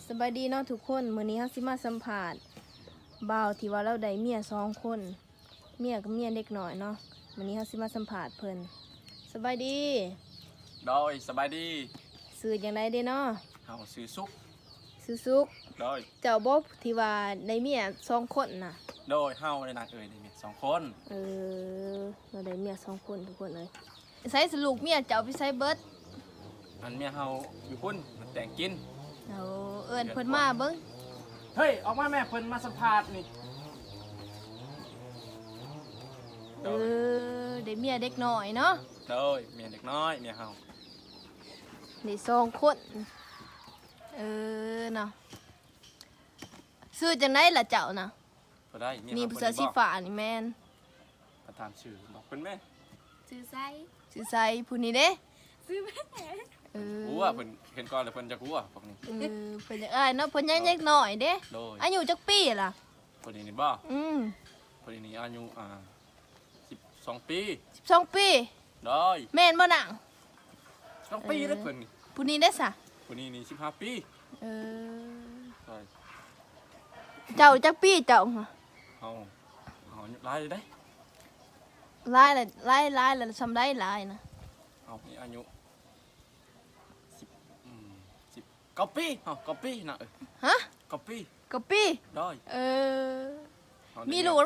ສະບາຍດີເນາະທຸກຄົນ, ມື້ນີ້ເຮົາຊິມາສຳພາດບ່າວທີ່ວ່າລາວໄດ້ເມຍສອງຄົນ, ເມຍກັບເມຍເດັກນ້ອຍເນາະ. ມື້ນີ້ເຮົາຊິມາສຳພາດເພິ່ນ. ສະບາຍດີ. ໂດຍ ສະບາຍດີ. ຊື່ຈັ່ງໃດເດເນາະ? ເຮົາຊື່ສຸກ. ຊື່ສຸກ. ໂດຍ. ເຈົ້າບໍ່ທີ່ວ່າໄດ້ເມຍສອງຄົນນະ? ໂດຍ ເຮົາໄດ້ນາງເອີຍ ໄດ້ເມຍສອງຄົນ. ເອີ ລາວໄດ້ເມຍສອງຄົນທຸກຄົນເອີຍ. ໃສສະລູກເມຍເຈົ້າໄປໃສເບິດ? ອັນເມຍເຮົາຢູ່ພຸ້ນ ມັນແຕ່ງກິນ. ເອົາ ເອີ້ນເພິ່ນມາເບິ່ງ. ເຮີ້ຍ ອອກມາແມ່ ເພິ່ນມາສຳພາດນີ້. ໂດຍ. ເອີ ໄດ້ເມຍເດັກນ້ອຍເນາະ? ໂດຍ ເມຍເດັກນ້ອຍ ເມຍເຮົາ ໄດ້ສອງຄົນ. ເອີເນາະ. ຊື່ຈັ່ງໃດລະເຈົ້ານະ? ບໍ່ໄດ້ ນີ້ຜູ້ເສື້ອສີຟ້ານີ້ແມ່ນ. ມາຖາມຊື່ບອກເພິ່ນແມ່. ຊື່ໄຊ? ຊື່ໄຊ? ຜູ້ນີ້ເດ້? ຊື່ແມ່. ເອີ ຮູ້ວ່າເພິ່ນເຫັນກ່ອນແລ້ວເພິ່ນຈະຮູ້ວ່າພວກນີ້. ເອີ ເພິ່ນຢາກອາຍເນາະ, ເພິ່ນຍັງເດັກນ້ອຍເດ້. ໂດຍ. ອາຍຸຈັກປີລະ? ຜູ້ນີ້ນີ້ບໍ່? ອືມ ຜູ້ນີ້ນີ້ອາຍຸ ອ່າ ສິບສອງປີ. ສິບສອງປີ? ໂດຍ. ແມ່ນບໍ່ນາງ? ສອງປີເດ້ເພິ່ນນີ້. ຜູ້ນີ້ເດ້ສະ? ຜູ້ນີ້ນີ້ສິບຫ້າປີ. ເອີ ໂດຍ. ເຈົ້າຈັກປີເຈົ້າ? ເຮົາ ເຮົາອາຍຸຫຼາຍແລ້ວເດ້. ຫຼາຍລະ ຫຼາຍ ຫຼາຍລະ ສ່ຳໃດຫຼາຍນະ? ເຮົາມີອາຍຸ ສິບ ອືມ ສິບເກົ້າປີ. ເຮົາເກົ້າປີນະ. ເອີ ຮະ? ເກົ້າປີ. ເກົ້າປີ? ໂດຍ. ເອີ ມີລູກ